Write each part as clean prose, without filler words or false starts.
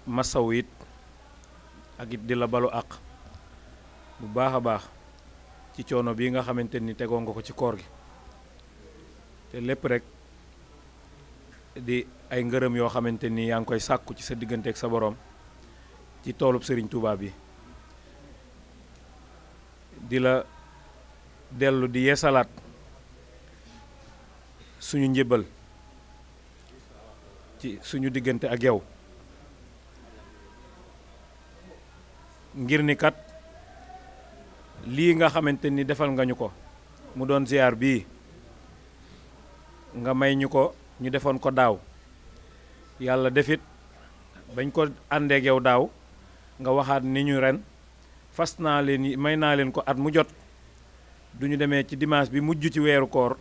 masaw it ak it di la balu àq bu baax a baax ci coono bii nga xamante ni tegoo nga ko ci koor gi te lépp rek di ay ngërëm yoo xamante ni yaa ngi koy sàkku ci sa diggante ak sa boroom ci toolub Serigne Touba bi di la dellu di yeesalaat suñu njébbal ci suñu diggante ak yow ngir ni kat lii nga xamante ni defal nga ñu ko mu doon ziar bii nga may ñu ko ñu defoon ko daaw yàlla defit bañ ko àndeek yow daaw nga waxaat ni ñu ren fas naa leen may naa leen ko at mu jot du ñu demee ci dimanche bi mujj ci weeru koor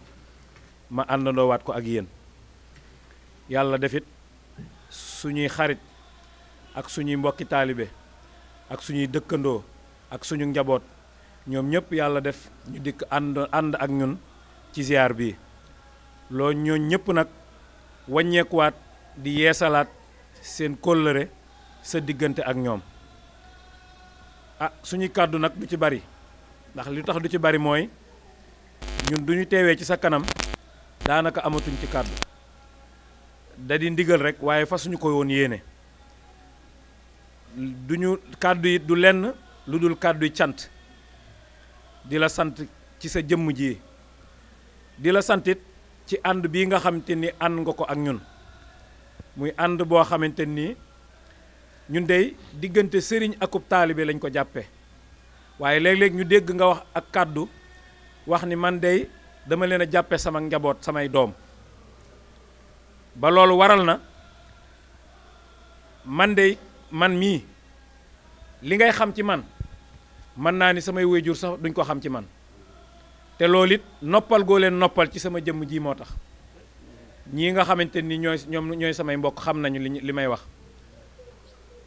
ma àndandoowaat ko ak yéen yàlla defit suñuy xarit ak suñuy mbokki taalibe ak suñuy dëkkandoo ak suñu njaboot ñoom ñëpp yàlla def ñu dikk ànd ak ñun ci ziar bi loolu ñoo ñëpp nag wàññeekuwaat di yeesalaat seen kóllëre sa diggante ak ñoom suñuy kàddu nag du ci bari ndax li tax du ci bari mooy ñun duñu teewee ci sa kanam daanaka amatuñ ci kàddu da di ndigal rek waaye fa suñu ko woon yéene duñu kàddu yi du lenn lu dul kàdduy cant di la sant ci sa jëmm ji di la santit ci ànd bii nga xamante ni ànd nga ko ak ñun muy ànd boo xamante ni ñun dey diggante sëriñ akub taalibe lañ ko jàppe waaye léeg-léeg ñu dégg nga wax ak kàddu wax ni man dey dama leen a jàppe sama njaboot samay doom ba loolu waral na man dey man mii li ngay xam ci man mën naa ni samay waajur sax duñ ko xam ci man te loolu it noppal goo leen noppal ci sama jëmm ji moo tax ñii nga xamante ni ñooy samay mbokk xam nañu li may wax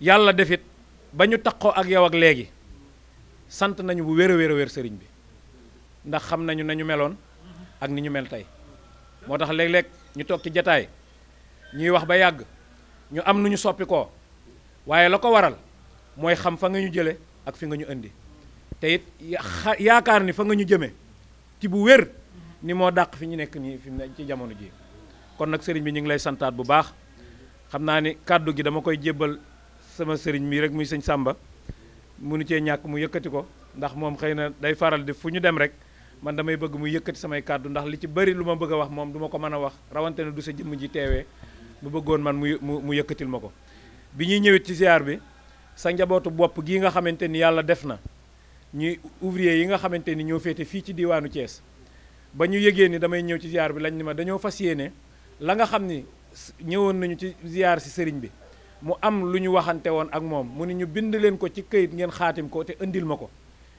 yàlla defit ba ñu taqoo ak yow ak léegi sant nañu bu wér a wér a wér sëriñ bi ndax xam nañu nañu meloon ak ni ñu mel tey moo tax léeg-léeg ñu toog ci jataay ñuy wax ba yàgg ñu am nu ñu soppi koo waaye la ko waral mooy xam fa nga ñu jële ak fi nga ñu indi te it yaakaar ni fa nga ñu jëme ci bu wér ni moo dàq fi ñu nekk nii fi ci jamono ji kon nag sëriñ bi ñu ngi lay santaat bu baax xam naa ni kàddu gi dama koy jébbal sama sëriñ mii rek muy sëñ Sàmba munu cee ñàkk mu yëkkati ko ndax moom xëy na day faral di fu ñu dem rek man damay bëgg mu yëkkati samay kàddu ndax li ci bëri lu ma bëgg a wax moom du ma ko mën a wax rawante ne du sa jëmm ji teewee mu bëggoon man mu yëkkatil ma ko bi ñuy ñëwit ci ziar bi sa njabootu bopp gii nga xamante ni yàlla def na ñuy ouvrier yi nga xamante ni ñoo féete fii ci diiwaanu Thiès ba ñu yëgee ni damay ñëw ci ziar bi lañ ni ma dañoo fas yéene la nga xam ni ñëwoon nañu ci ziar si sëriñ bi mu am lu ñu waxante woon ak moom mu ni ñu bind leen ko ci këyit ngeen xaatim ko te indil ma ko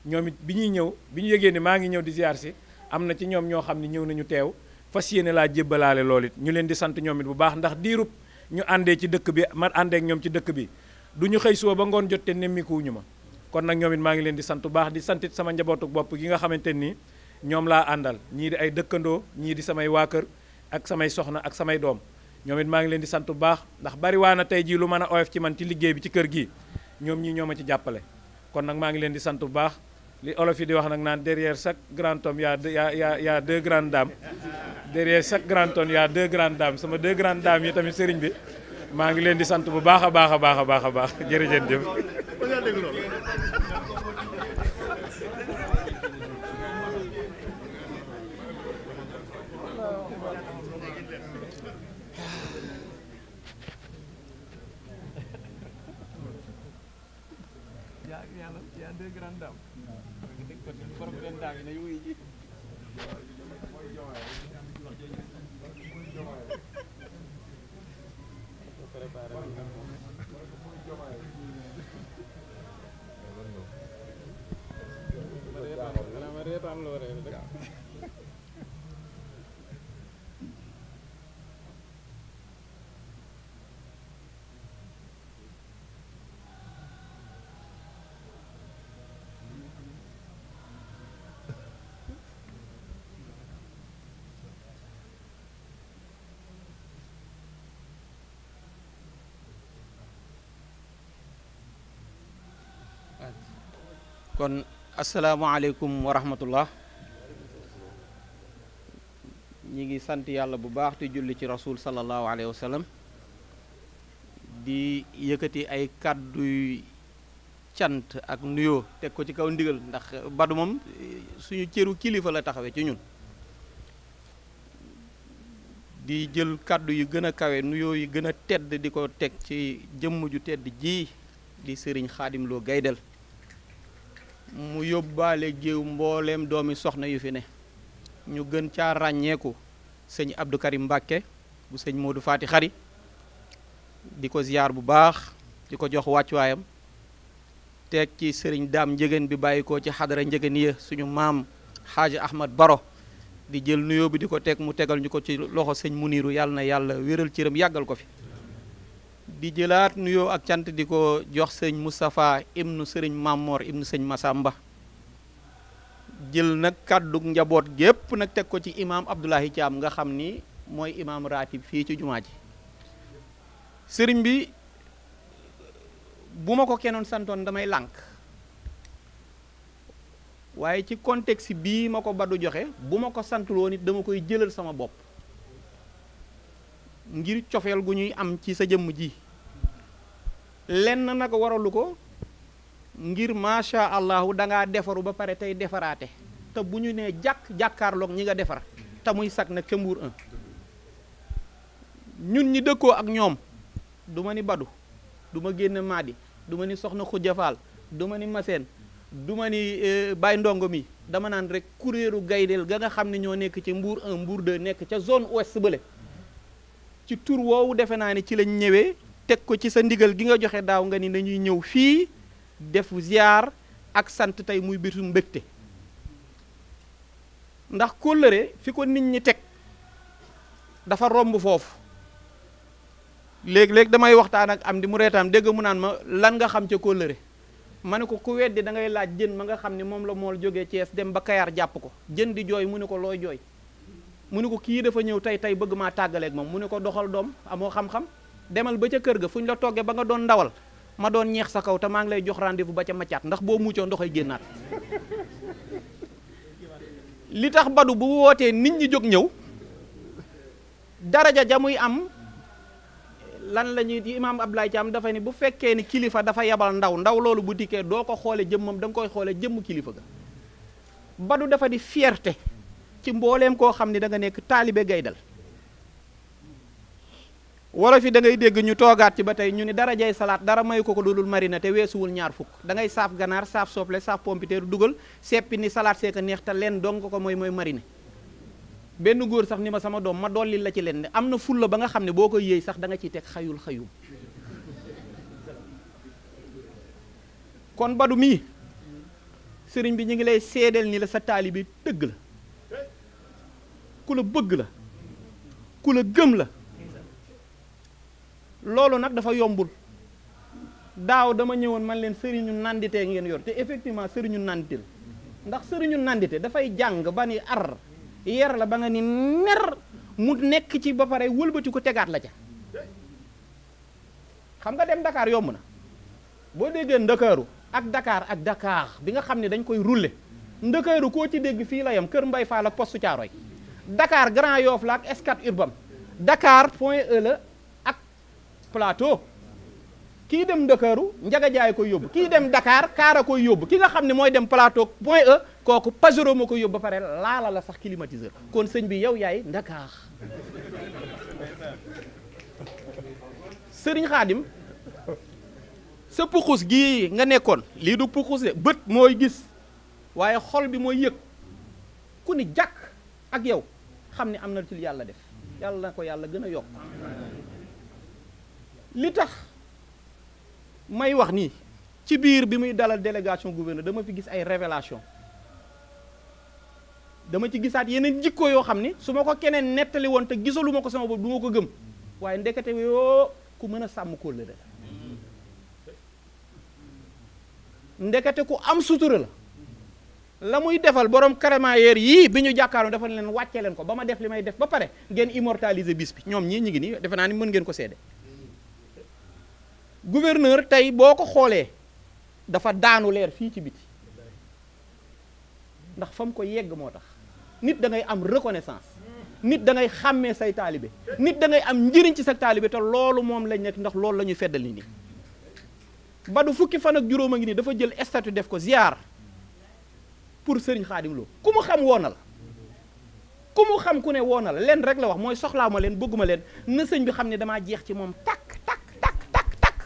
ñoom it bi ñuy ñëw bi ñu yëgee ni maa ngi ñëw di ziar si am na ci ñoom ñoo xam ni ñëw nañu teew fas yéene laa jébbalaale loolu it ñu leen di sant ñoom it bu baax ndax diirub ñu àndee ci dëkk bi ma àndeek ñoom ci dëkk bi du ñu xëy suba ba ngoon jot te nemmikuwuñu ma kon nag ñoom it maa ngi leen di sant bu baax di santit sama njabootu bopp gi nga xamante ni ñoom laa àndal ñii di ay dëkkandoo ñii di samay waa kër ak samay soxna ak samay doom ñoom it maa ngi leen di sant bu baax ndax bari waa na tey jii lu mën a oyof ci man ci liggéey bi ci kër gi ñoom ñii ñoo ma ci jàppale kon nag maa ngi leen di sant bu baax li olof yi di wax nag naan derrière chaque grand homme y a deux grandes dames derrière chaque grand homme y a deux grandes dames sama deux grandes dames yi tamit sëriñ bi maa ngi leen di sant bu baax a baax a baax a baax a baax jërëjëf jëf kon asalaamaaleykum wa rahmatullah. ñi ngi sant yàlla bu baax te julli ci rasul sallallahu alayhi wa sallam di yëkkati ay kàdduy cant ak nuyoo teg ko ci kaw ndigal ndax Badou moom suñu cëru kilifa la taxawee ci ñun di jël kàddu yu gën a kawe nuyoo yi gën a tedd di ko teg ci jëmm ju tedd ji di sëriñ Xaadim Lo Gaydel mu yóbbaale géew mbooleem doomi soxna yu fi ne ñu gën caa ràññeeku sëñ Abdou Karim Mbàkke bu sëñ Modou Faati Xari di ko ziyaar bu baax di ko jox wàccuwaayam teg ci sëriñ Daam Njëgeen bi bàyyi ko ci xadara Njëgeen ya suñu maam Xaaji Ahmad Baro di jël nuyoo bi di ko teg mu tegal ñu ko ci loxo sëñ Muniru yàlla na yàlla wéral cëram yàggal ko fi di jëlaat nuyoo ak cant di ko jox sëñ Moustapha ibnu sëriñ Mamor ibnu sëñ Masamba jël nag kàddug njaboot gépp nag teg ko ci imaam Abdoulahi Thiam nga xam ni mooy imaam ratib fii ci jumaa ji sëriñ bi bu ma ko kenoon santoon damay lànk waaye ci contexte bii ma ko Badou joxe bu ma ko santul woon it dama koy jëlal sama bopp ngir cofeel gu ñuy am ci sa jëmm ji lenn nag waralu ko ngir macha allahu dangaa defaru ba pare tey defaraate te bu ñu nee jàkkaarloog ñi nga defar te muy sag nag ca Mbour 1 ñun ñi dëkkoo ak ñoom du ma ni Badou du ma génn Maadi du ma ni Soxna Xujja Faal du ma ni Maseen du ma ni Baye Ndongo mi dama naan rek kuréelu Gaydel ga nga xam ne ñoo nekk ci Mbour 1 Mbour 2 nekk ca zone ouest bële ci tur woowu defe naa ne ci lañ ñëwee teg ko ci sa ndigal gi nga joxe daaw nga ni dañuy ñëw fii def ziar ak sant tey muy bisu mbégte ndax kóllëre fi ko nit ñi teg dafa romb foofu léeg-léeg damay waxtaan ak am di mu reetaan dégg mu naan ma lan nga xam ca kóllëre ma ne ko ku weddi da ngay laaj jën ma nga xam ne moom la mool jógee Thiès dem ba Kayar jàpp ko jën di jooy mu ne ko looy jooy mu ne ko kii dafa ñëw tey bëgg maa tàggaleeg moom mu ne ko doxal doom amoo xam-xam demal ba ca kër ga fu ñu la toggee ba nga doon ndawal ma doon ñeex sa kaw te maa ngi lay jox rendez-vous ba ca maccaat ndax boo muccoo ndoxay génnaat li tax Badou bu wootee nit ñi jóg ñëw daraja ja muy am lan la ñuy imaam Abdoulaye Thiam dafa ni bu fekkee ni kilifa dafa yabal ndaw loolu bu dikkee doo ko xoole jëmmam da nga koy xoole jëmm kilifa ga Badou dafa di fierté ci mbooleem koo xam ni da nga nekk taalibe Gaydel wala fi da ngay dégg ñu toogaat ci ba tey ñu ni dara jay salaat dara may ko dulul marina te weesuwul ñaar fukk da ngay saaf ganaar saaf soble saaf pompiteer dugal seppi ni salaat see ka neex te leen dong ko mooy marine benn góor sax ni ma sama doom ma dolli la ci leen ne am na fulla ba nga xam ne boo ko yéey sax da nga ciy teg xayum kon Badou mii sëriñ bi ñu ngi lay seedeel ni la sa taalibe dëgg la ku la bëgg la ku la gëm la loolu nag dafa yombul daaw dama ñëwoon man leen sëriñu nandite ngeen yor te effectivement sëriñu nandite la ndax sëriñu nandite dafay jàng ba ni ar yer la ba nga ni ner mu nekk ci ba pare wëlbati ko tegaat la ca xam nga dem Dakar yomb na boo déggee Ndakaaru ak Dakar bi nga xam ne dañ koy rouler Ndakaaru koo ci dégg fii la yam Kër Mbay Fall ak poste Thiaroye Dakar Grand Yoff la ak Scat Urbam Dakar Point E la ak Plateau kii dem Ndakaaru Njaga Jaay koy yóbbu kii dem Dakar Kaara koy yóbbu ki nga xam ne mooy dem Plateau Point E kooku Pajero ma koy yóbbu ba pare laala la sax climatiseur kon sëñ bi yow yaay Dakar sëriñ Xaadim sa puxus gii nga nekkoon lii du puxus de bët mooy gis waaye xol bi mooy yëg ku ni jàkk ak yow xam ne am na ci yàlla def yàlla na ko yàlla gën a yokk li tax may wax nii ci biir bi muy dalal délégation gouverneur dama fi gis ay révélation dama ci gisaat yeneen jikko yoo xam ni su ma ko keneen nettali woon te gisalu ma ko sama bopp du ma ko gëm waaye ndekete yoo ku mën a sàmm kóllëre la ndekete ku am sutura la muy defal borom crémaillère yii bi ñu jàkkaarloo dafa leen wàcce leen ko ba ma def li may def ba pare ngeen immortaliser bis bi ñoom ñii ñu ngi nii defe naa ni mën ngeen ko seede gouverneur tey boo ko xoolee dafa daanu leer fii ci biti ndax fa mu ko yegg moo tax. nit da ngay am reconnaissance nit da ngay xàmmee say taalibe nit da ngay am njëriñ ci sa taalibe te loolu moom lañ nekk ndax loolu la ñuy feddali ni Badou fukki fan ak juróom a ngi nii dafa jël statut def ko ziar pour Serigne Khadim Lo ku mu xam woona la ku mu xam ku ne woona la leen rek la wax mooy soxlaa ma leen bëgguma leen na sëñ bi xam ne damaa jeex ci moom takk takk takk takk takk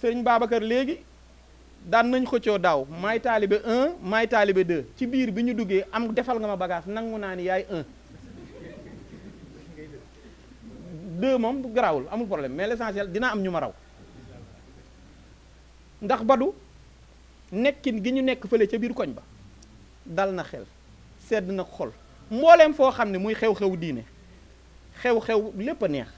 Serigne Babacar léegi daan nañ xëccoo daaw maay taalibe 1 maay taalibe 2 ci biir bi ñu duggee am defal nga ma bagage nangu naa ni yaay 1 2 moom garaawul amul problème mais l'essentiel dina am ñu ma raw ndax Badou nekkin gi ñu nekk fële ca biir koñ ba dal na xel sedd na xol mbooleem foo xam ne muy xew-xew diine xew-xew lépp a neex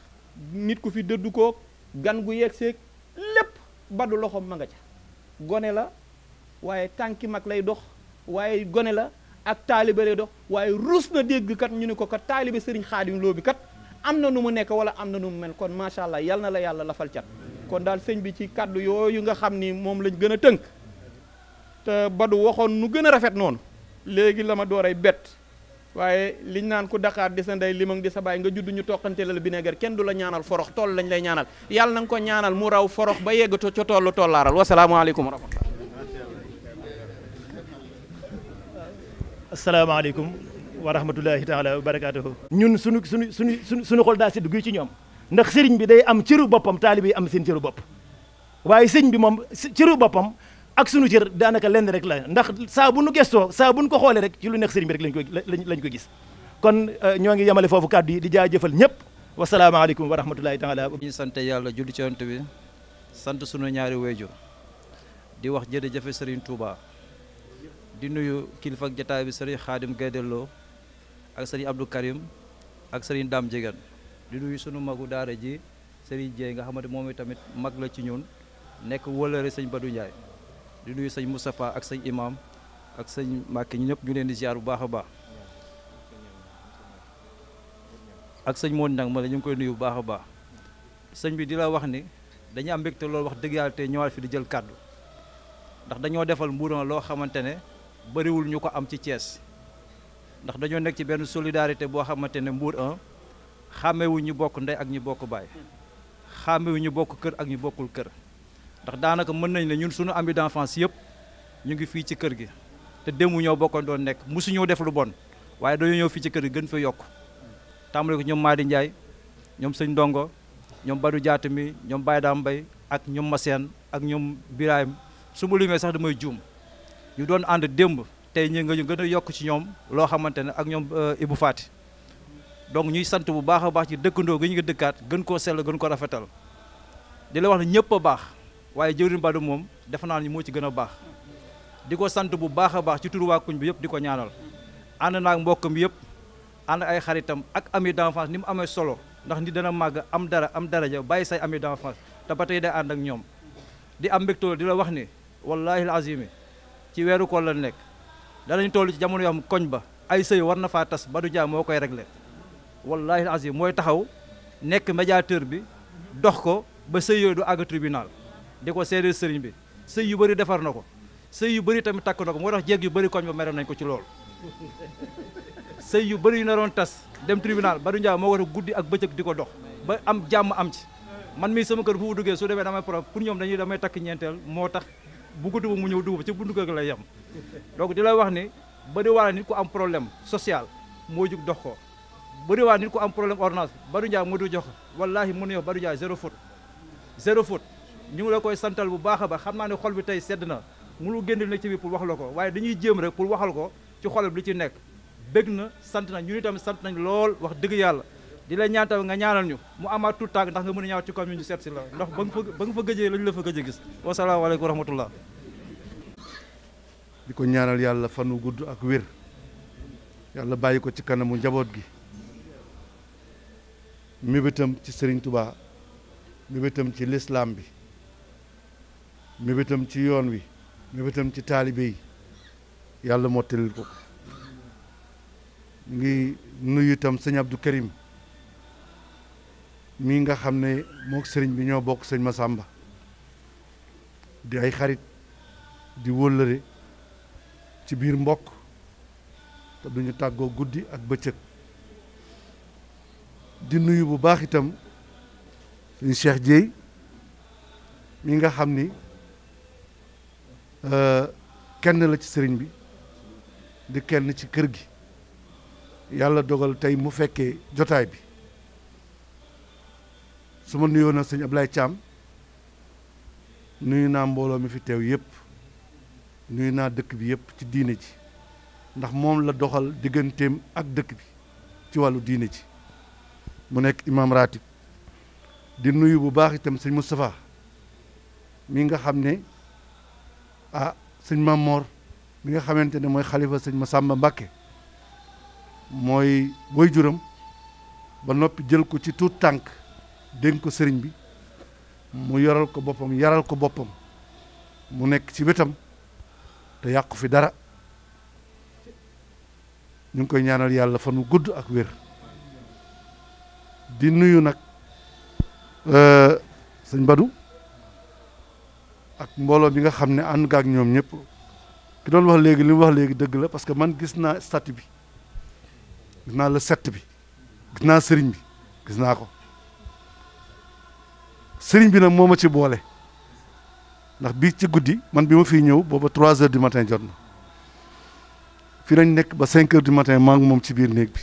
nit ku fi dëddu koog gan gu yegg seeg lépp Badou loxoom ma nga ca gone la waaye tànki mag lay dox waaye gone la ak taalibe lay dox waaye ruus na dégg kat ñu ne ko kat taalibe Serigne Khadim Lo bi kat am na nu mu nekk wala am na nu mu mel kon macha allah yal na la yàlla lafal cat kon daal sëñ bi ci kaddu yooyu nga xam ni moom lañ gën a tënk te Badou waxoon nu gën a rafet noonu léegi la ma dooray bett waaye liñ naan ku Dakar di sa ndey limang di sa baay nga judd ñu toqante la bineegar kenn du la ñaanal forox toll lañ lay ñaanal yàlla na nga ko ñaanal mu raw forox ba yegg ca tollu tollaaral wasalaamualeykum wa rahmatullah. asalaamaaleykum wa rahmatullahi taala wa barakaatuhu. ñun suñu xol daa sedd guy ci ñoom ndax sëriñ bi day am cëru boppam taalibe yi am seen cëru bopp waaye sëñ bi moom cëru boppam ak sunu cër daanaka lenn rek la ndax saa bu nu gestoo saa bu nu ko xoolee rek ci lu neex sëriñ bi rek lañ ko gis kon ñoo ngi yemale foofu kàddu yi di jaajëfal ñëpp wasalaamaaleykum wa rahmatullahi taala. ñu sant yàlla julli ci Yonent bi sant sunu ñaari waajur di wax jërëjëf Serigne Touba di nuyu kilifa ak jotaay bi Serigne Khadim Gaydel Lo ak Serigne Abdou Karim ak Serigne Dame Diegane di nuyu sunu magu daara ji Serigne Dieye nga xamante moom tamit mag la ci ñun nekk wëlëre sëñ Badou Ndiaye. di nuyu sëñ Moustapha ak sëñ Imam ak sëñ Màkki ñu ñëpp ñu leen di ziar bu baax a baax ak sëñ Moon nag ma la ñu ngi koy nuyu bu baax a baax sëñ bi di la wax ni dañu am mbégte loolu wax dëgg yàlla te ñëwaat fi di jël kàddu ndax dañoo defal Mbuuran loo xamante ne bëriwul ñu ko am ci Thiès ndax dañoo nekk ci benn solidarité boo xamante ne Mbour 1 xàmmewu ñu bokk ndey ak ñu bokk baay xàmmewu ñu bokk kër ak ñu bokkul kër ndax daanaka mën nañ ne ñun suñu ami d'enfance yëpp ñu ngi fii ci kër gi te démb ñoo bokkoon doon nekk mosuñoo def lu bon waaye dañoo ñëw fii ci kër gi gën fa yokk tàmbale ko ñoom Madi Ndiaye ñoom sëñ Ndongo ñoom Badou Diatta mi ñoom Baye Dame Mbaye ak ñoom Massène ak ñoom Birahim su ma limee sax damay juum ñu doon ànd démb tey ñi nga ñu gën a yokk ci ñoom loo xamante ne ak ñoom Ibou Fati donc ñuy sant bu baax a baax ci dëkkandoo gi ñu ngi dëkkaat gën koo sell gën ko rafetal di la wax ne ñëpp a baax waaye jëwriñ Badou moom defe naa ni moo ci gën a baax di ko sant bu baax a baax ci turu waa kuñ bi yëpp di ko ñaanal ànd naag mbokkam yëpp ànd ay xaritam ak ami d'enfance ni mu amee solo ndax nit dana màgg am daraja bàyyi say ami d'enfance te ba tey day ànd ak ñoom di am mbégte di la wax ni wallahi alazimi ci weeru koor la nekk danañ toll ci jamono yoo xam koñ ba ay sëy war na faa tas Badou Dia moo koy réglé wallahi alazim mooy taxaw nekk médiateur bi dox ko ba sëy yooyu du àgg tribunal di ko seedeel sëriñ bi sëy yu bëri defar na ko sëy yu bëri tamit takk na ko moo tax jéeg yu bëri koñ ba mere nañ ko ci loolu sëy yu bëri yu naroon tas dem tribunal Badou Dia moo war a guddi ak bëccëg di ko dox ba am jàmm am ci man mii sama kër fu mu duggee su demee damay problème pour ñoom damay takk ñeenteel moo tax bu guddi ba mu ñëw dugg ci buntu kër ga lay yem donc di la wax ni bëri waa nit ku am problème social moo jug dox ko bëri waa nit ku am problème ordonnance Badou Dia moo du jox wallaahi mën na yow Badou Dia zéro faute ñu ngi la koy santal bu baax a baax xam naa ne xol bi tey sedd na mënu génn na ci biir pour wax la ko waaye dañuy jéem rek pour waxal ko ci xol bi li ci nekk bëgg na sant nañ ñu itam sant nañ lool wax dëgg yàlla di la ñaan tamit nga ñaanal ñu mu amaat tout tànk ndax nga mën a ñaaw ci commune ñu seet si la ndax ba nga fa gëjee lañu la fa gëj a gis wasalaamaaleykum wa rahmatullah di ko ñaanal yàlla fanu gudd ak wér yàlla bàyyi ko ci kanamu njaboot gi mébétam ci Serigne Touba mébétam ci l'islam bi mébétam ci yoon wi mébétam ci taalibe yi yàlla mottalil ko ngi nuyu itam sëñ Abdou Karim mii nga xam ne mook sëriñ bi ñoo bokk sëñ Massamba di ay xarit di wóllëre ci biir mbokk te duñu tàggoo guddi ak bëccëg di nuyu bu baax itam suñu Cheikh Dieye mi nga xam ni kenn la ci sëriñ bi di kenn ci kër gi yàlla dogal tey mu fekkee jotaay bi su ma nuyoo nag sëñ Ablaye Thiam nuyu naa mbooloo mi fi teew yëpp nuyu naa dëkk bi yëpp ci diine ji ndax moom la doxal digganteem ak dëkk bi ci wàllu diine ji mu nekk imam ratib di nuyu bu baax itam sëñ Moustapha mi nga xam ne sëñ Mamor mi nga xamante ne mooy xalifa sëñ Massamba Mbacké mooy waajuram ba noppi jël ko ci tuut tànk dénk ko sëriñ bi mu yoral ko boppam yaral ko boppam mu nekk ci wetam te yàqu fi dara ñu ngi koy ñaanal yàlla fan wu gudd ak wér di nuyu nag sëñ Badou ak mbooloo bi nga xam ne ànd nga ak ñoom ñëpp ki doon wax léegi li mu wax léegi dëgg la parce que man gis naa statut bi gis naa le 7 bi gis naa sëriñ bi gis naa ko sëriñ bi nag moo ma ci boole ndax bii ci guddi man bi ma fiy ñëw booba 3 heures du matin jot na fii lañ nekk ba 5 heures du matin maa ngi moom ci biir néeg bi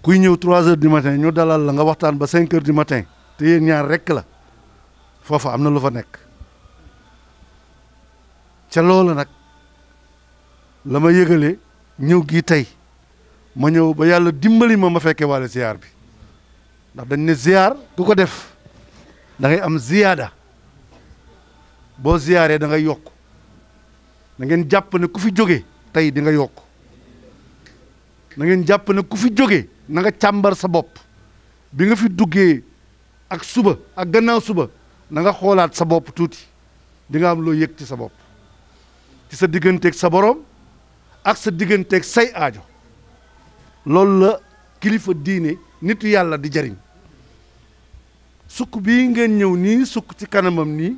kuy ñëw 3 heures du matin ñu dalal la nga waxtaan ba 5 heures du matin te yéen ñaar rekk la foofa am na lu fa nekk ca loola nag la ma yëgalee ñëw gii tey ma ñëw ba yàlla dimbali ma fekkee waale ziar bi ndax dañ ne ziar ku ko def da ngay am ziyaada boo ziyaaree da ngay yokk na ngeen jàpp ne ku fi jóge tey di nga yokk na ngeen jàpp ne ku fi jóge na nga càmbar sa bopp bi nga fi duggee ak suba ak gannaaw suba na nga xoolaat sa bopp tuuti di nga am loo yëg ci sa bopp ci sa digganteeg sa borom ak sa digganteeg say aajo loolu la kilifa diine nitu yàlla di jariñ sukk bii ngeen ñëw nii sukk ci kanamam nii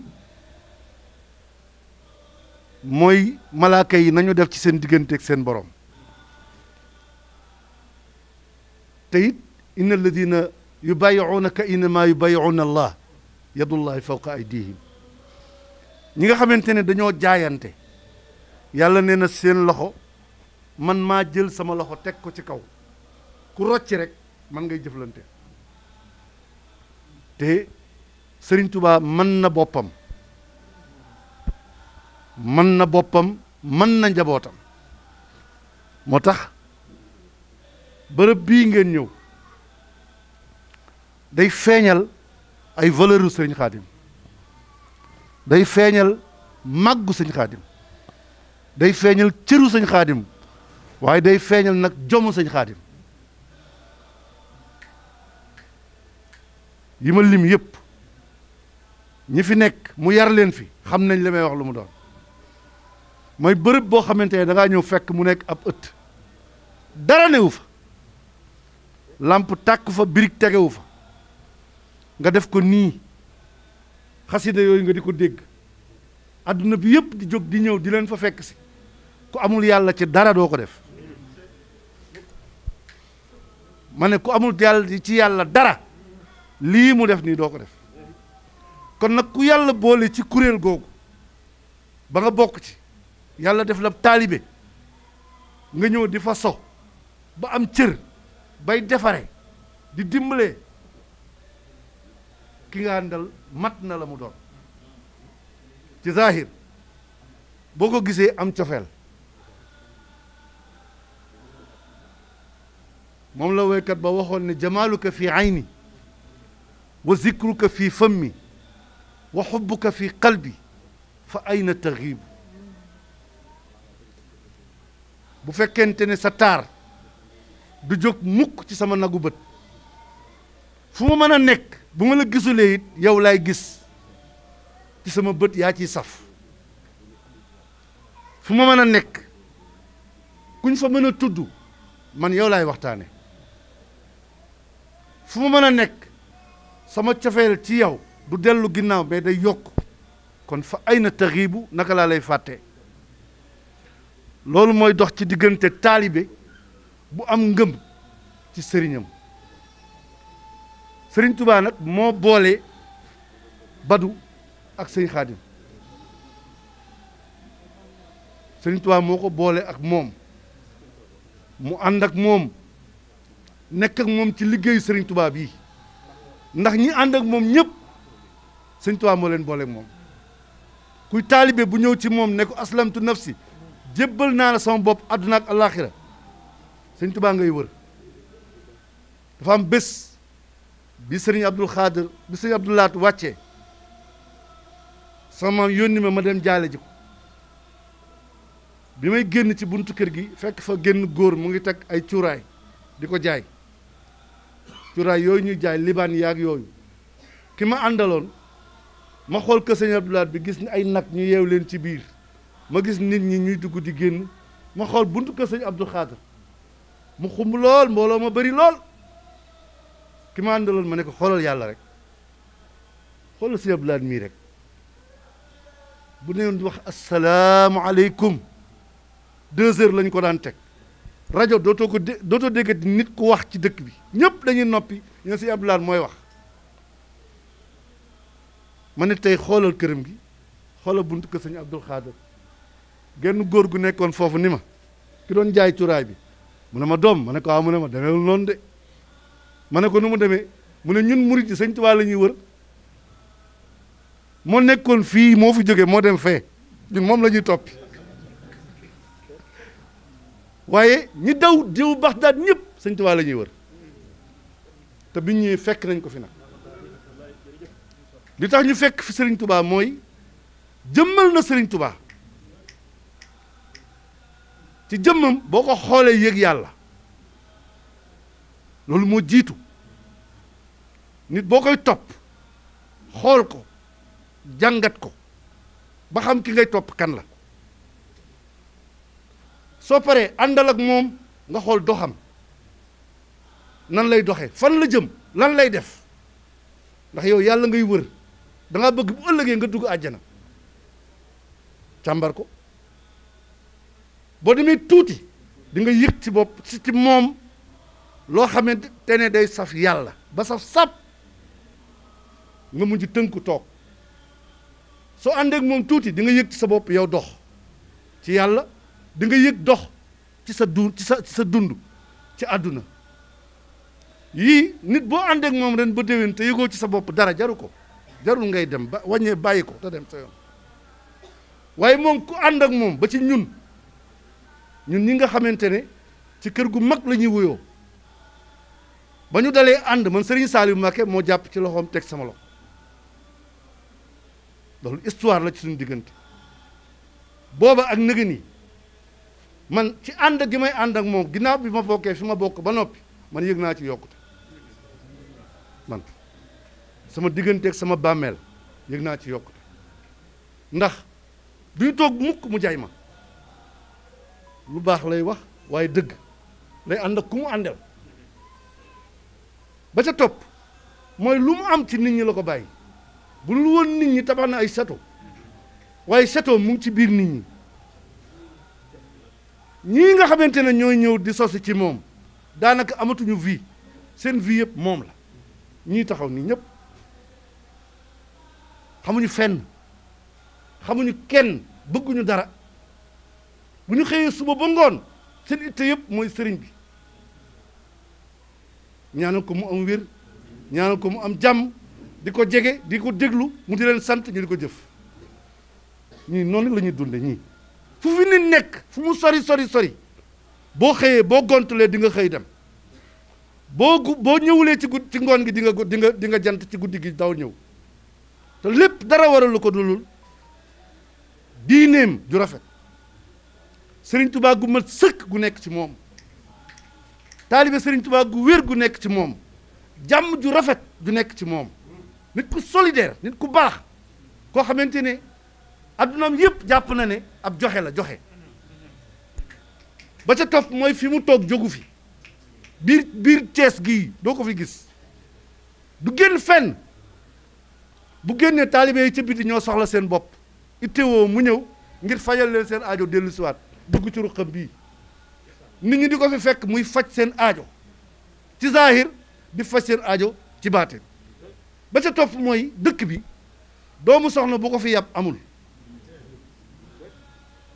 mooy malaaka yi nañu def ci seen digganteeg seen borom te it inna alladina yubayi'unaka innama yubayi'una allah yadullahi fawqa aydihim ñi nga xamante ne dañoo jaayante yàlla nee na seen loxo man maa jël sama loxo teg ko ci kaw ku rocci rek man ngay jëflante te Sëriñ Tuubaa mën na boppam mën na boppam mën na njabootam moo tax bërëb bii ngeen ñëw day feeñal ay valeur u Sëriñ Xaadim day feeñal màggu Sëriñ Xaadim day feeñal cëru Sëriñ Xaadim waaye day feeñal nag jomu Sëriñ Xaadim yi ma lim yëpp ñi fi nekk mu yar leen fi xam nañ li may wax lu mu doon mooy bërëb boo xamante ne da ngaa ñëw fekk mu nekk ab ëtt dara newu fa lamp tàkk fa birig tegewu fa nga def ko nii xasida yooyu nga di ko dégg adduna bi yëpp di jóg di ñëw di leen fa fekk si ku amul yàlla ci dara doo ko def ma ne ku amul yàlla ci yàlla dara lii mu def nii doo ko def kon nag ku yàlla boole ci kuréel googu ba nga bokk ci yàlla def la taalibe nga ñëw di fa so ba am cër bay defare di dimbalee ki nga àndal mat na la mu doon ci zahir boo ko gisee am cofeel moom la woykat ba waxoon ne jamaaluka fi ayni wa zikruka fi fammi wa xubbuka fi qalbi fa ayna taxiibu bu fekkente ne sa taar du jóg mukk ci sama nagu bët fu ma mën a nekk bu ma la gisulee it yow laay gis ci sama bët yaa ciy saf fu ma mën a nekk kuñ fa mën a tudd man yow laay waxtaane fu ma mën a nekk sama cofeel ci yow du dellu ginnaaw mais day yokk kon fa ay na taxiibu naka laa lay fàtte loolu mooy dox ci diggante taalibe bu am ngëm ci sëriñam sëriñ Tuubaa nag moo boole Badu ak sëñ Xaadim sëriñ Tuubaa moo ko boole ak moom mu ànd ak moom nekk ak moom ci liggéeyu sëriñ Tuubaa bii ndax ñi ànd ak moom ñëpp sëriñ Tuubaa moo leen boole ak moom kuy taalibe bu ñëw ci moom ne ko aslamtu nafsi jébbal naa la sama bopp àdduna ak alaaxira sëriñ Tuubaa ngay wër dafa am bés bi sëriñ Abdul Xaadir bi sëriñ Abdul Laat wàccee sama yónni ma dem jaale ji ko bi may génn ci buntu kër gi fekk fa génn góor mu ngi teg ay cuuraay di ko jaay cuuraay yooyu ñuy jaay libaan yaag yooyu ki ma àndaloon ma xool kër sëriñ Abdul Laat bi gis ni ay nag ñu yeew leen ci biir ma gis nit ñi ñuy dugg di génn ma xool buntu kër sëriñ Abdul Xaadir mu xumb lool mbooloo ma bari lool ki ma àndaloon ma ne ko xoolal yàlla rek xoolal sëriñ Abdul Laat mii rek bu ne wax asalaamualeykum 2 heures lañ ko daan teg rajo dootoo déggati nit ku wax ci dëkk bi ñëpp dañuy noppi ñu ne sëriñ Abdul Laat mooy wax ma ne tey xoolal këram gi xoolal buntu kër sëriñ Abdul Xaadir genn góor gu nekkoon foofu ni ma ki doon jaay cuuraay bi mu ne ma doom ma ne ko waaw mu ne ma demeewul noonu de ma ne ko nu mu demee mu ne ñun murit yi sëñ Tuubaa la ñuy wër moo nekkoon fii moo fi jóge moo dem fee ñun moom la ñuy toppi waaye ñi daw diw Baxdaad ñëpp sëñ Tuubaa la ñuy wër te biñ ñëwee fekk nañ ko fi nag li tax ñu fekk fi Sëriñ Tuubaa mooy jëmmal na Sëriñ Tuubaa ci jëmmam boo ko xoolee yëg yàlla loolu moo jiitu nit boo koy topp xool ko jàngat ko ba xam ki ngay topp kan la soo paree àndal ak moom nga xool doxam nan lay doxee fan la jëm lan lay def ndax yow yàlla ngay wër da nga bëgg bu ëllëgee nga dugg àjjana càmbar ko boo demee tuuti di nga yëg ci bopp ci moom loo xamante ne day saf yàlla ba saf sap nga mujj tënku toog soo àndee ak moom tuuti di nga yëg ci sa bopp yow dox ci yàlla di nga yëg dox ci sa dund ci àdduna yii nit boo àndee ak moom ren ba déwén te yëgoo ci sa bopp dara jaru ko jarul ngay dem ba wàññee bàyyi ko te dem sa yoon waaye moom ku ànd ak moom ba ci ñun ñi nga xamante ne ci kër gu mag la ñuy wuyoo ba ñu dalee ànd man Serigne Saliou Mbacké moo jàpp ci loxoom teg sama loxo loolu histoire la ci suñu diggante booba ak nëgë ni man ci ànd gi may ànd ak moom ginnaaw bi ma bokkee fi ma bokk ba noppi man yëg naa ci yokkute man sama diggante ak sama bàmmeel yëg naa ci yokkute ndax duñu toog mukk mu jaay ma lu baax lay wax waaye dëgg lay ànd ak ku mu àndel ba ca topp mooy lu mu am ci nit ñi la ko bàyyi bu lu woon nit ñi tabax na ay château waaye château mu ngi ci biir nit ñi ñii nga xamante ne ñooy ñëw di sosi ci moom daanaka amatuñu vie seen vie yëpp moom la ñii taxaw nii ñëpp xamuñu fenn xamuñu kenn bëgguñu dara bu ñu xëyee suba ba ngoon seen itte yëpp mooy sëriñ bi ñaanal ko mu am wér ñaanal ko mu am jàmm di ko jege di ko déglu mu di leen sant ñu di ko jëf ñii noonu la ñuy dunde ñii fu fi nit nekk fu mu sori boo xëyee boo gontulee di nga xëy dem boo ñëwulee ci ngoon gi di nga jant ci guddi gi daw ñëw te lépp dara waralu ko dulul diineem ju rafet Sëriñ Tuubaa gu mat sëkk gu nekk ci moom taalibe Sëriñ Tuubaa gu wér gu nekk ci moom jàmm ju rafet ju nekk ci moom nit ku solidaire nit ku baax koo xamante ne addunaam yëpp jàpp na ne ab joxe la joxe ba ca topp mooy fi mu toog jógu fi biir Cees gii doo ko fi gis du génn fenn bu génnee taalibe yi ca biti ñoo soxla seen bopp ittewoo mu ñëw ngir fajal leen seen aajo dellu siwaat dugg ci ruqam bii nit ñi di ko fi fekk muy faj seen aajo ci zahir di faj seen aajo ci baatin ba ca topp mooy dëkk bi doomu soxna bu ko fi yàpp amul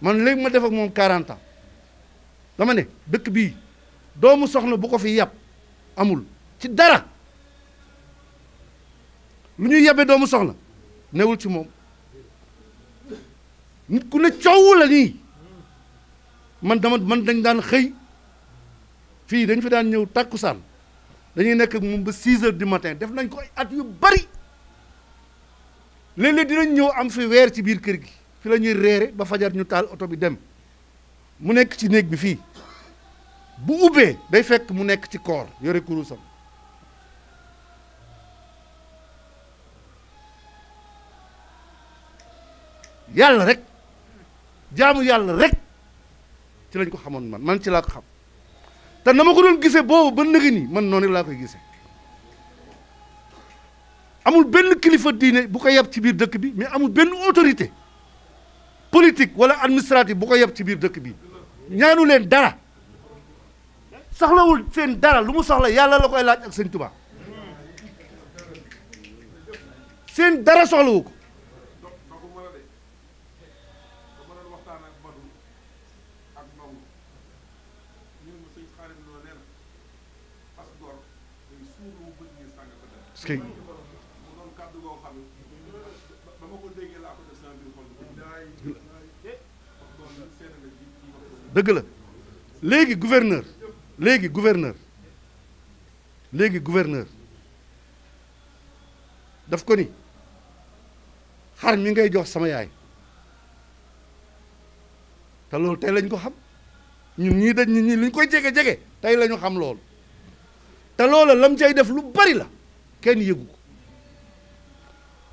man léegi ma def ak moom 40 ans dama ne dëkk bii doomu soxna bu ko fi yàpp amul ci dara lu ñuy yabe doomu soxna newul ci moom nit ku ne coow la nii man dañ daan xëy fii dañ fi daan ñëw tàkkusaan dañuy nekk ak moom ba 6 heures du matin def nañ ko ay at yu bari léeg-léeg dinañ ñëw am fi weer ci biir kër gi fi la ñuy reere ba fajar ñu taal oto bi dem mu nekk ci néeg bi fii bu ubbee day fekk mu nekk ci koor yore kurusam yàlla rek jaamu yàlla rek ci lañ ko xamoon man ci laa ko xam te na ma ko doon gisee boobu ba nëgë ni man noonu laa koy gisee amul benn kilifa diine bu ko yeb ci biir dëkk bi mais amul benn autorité politique wala administrative bu ko yeb ci biir dëkk bi ñaanu leen dara soxlawul seen dara lu mu soxla yàlla la koy laaj ak sëñ Tuubaa seen dara soxlawu ko parce que dëgg la léegi gouverneur daf ko ni xar mi ngay jox sama yaay te loolu tey lañ ko xam ñun ñii dañ ñi luñ koy jege tey la ñu xam loolu te loola lam cay def lu bari la kenn yëgu ko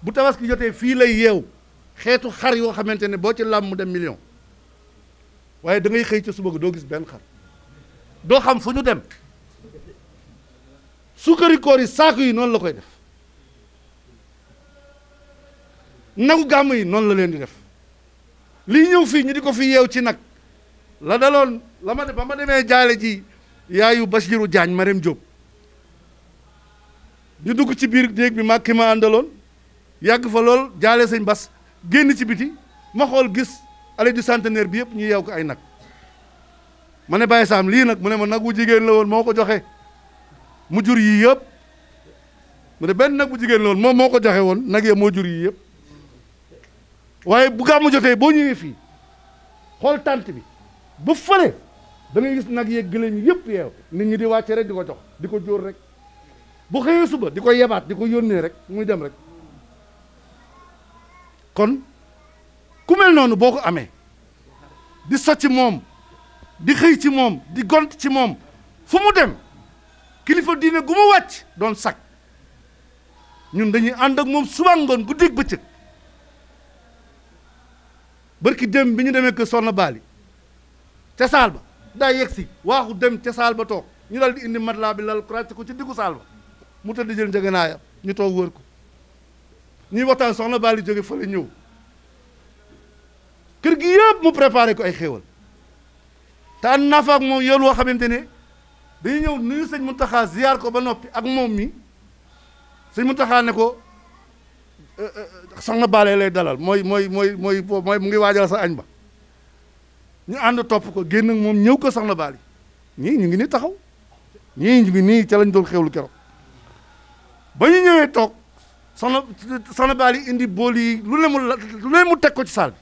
bu tabaski jotee fii lay yeew xeetu xar yoo xamante ne boo ci làmm mu dem million waaye da ngay xëy ca suba ga doo gis benn xar doo xam fu ñu dem sukkari koor yi saako yi noonu la koy def nagu gàmm yi noonu la leen di def lii ñëw fii ñu di ko fi yeew ci nag la daloon ba ma demee jaale ji yaayu Basiru Jaañ Marème Diop ñu dugg ci biir néeg bi mag ki ma àndaloon yàgg fa lool jaale sëñ Bas génn ci biti ma xool gis allée du centenaire bi yëpp ñu yeew ko ay nag ma ne Baye Sam lii nag mu ne ma nag bu jigéen la woon moo ko joxe mu jur yii yëpp mu ne benn nag bu jigéen la woon moom moo ko joxe woon nag ya moo jur yii yëpp waaye bu gàmmu jotee boo ñëwee fii xool tànt bi ba fële da ngay gis nag yeeg gëléem yi yëpp yeew nit ñi di wàcce rek di ko jox di ko jóor rek bu xëyee suba di ko yebaat di ko yónnee rek muy dem rek kon ku mel noonu boo ko amee di socc moom di xëy ci moom di gont ci moom fu mu dem kilifa diine gu mu wàcc doon sag ñun dañuy ànd ak moom suba ngoon guddeeg bëccëg barki dem bi ñu demee kër Soxna Baali ca saal ba daa yegg si waaxu dem ca saal ba toog ñu dal di indi matelas bi lal cracc ko ci diggu saal ba mu tëdd jël njëgënaayam ñu toog wër ko ñuy waxtaan Soxna Baali jóge fële ñëw kër gi yëpp mu préparé ko ay xéewal te ànd naa fa ak moom yoon woo xamante ne dañuy ñëw nuyu sëñ Muntaxa ziyaar ko ba noppi ak moom mi sëñ Muntaxa ne ko Soxna Baali lay dalal mooy mu ngi waajal sa añ ba ñu ànd topp ko génn ak moom ñëw ko Soxna Baali ñii ñu ngi nii taxaw ñii ñu ngi nii ca lañ doon xewlu keroog ba ñu ñëwee toog Soxna Baali indi bool yi lu ne mu teg ko ci saal bi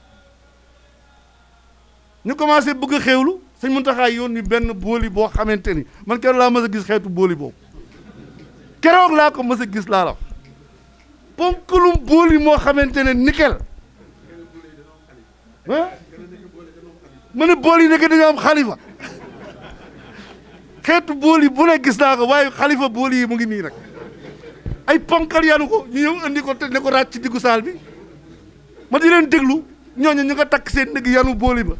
ñu commencé bëgg a xewlu sëñ Muntaxa yónni benn booli boo xamante ni man keroog laa mës a gis xeetu booli boobu keroog laa ko mës a gis laa la ponkalum booli moo xamante ne nickel ah ma ne bool yi nekk dañoo am xalifa xeetu bool yi bu ne gis naa ko waaye xalifa bool yi mu ngi nii rek ay ponkal yanu ko ñu ñëw andi ko te ne ko ràcc ci diggu saal bi ma di leen déglu ñooñu ñu nga takk seen ndigg yanu booli ba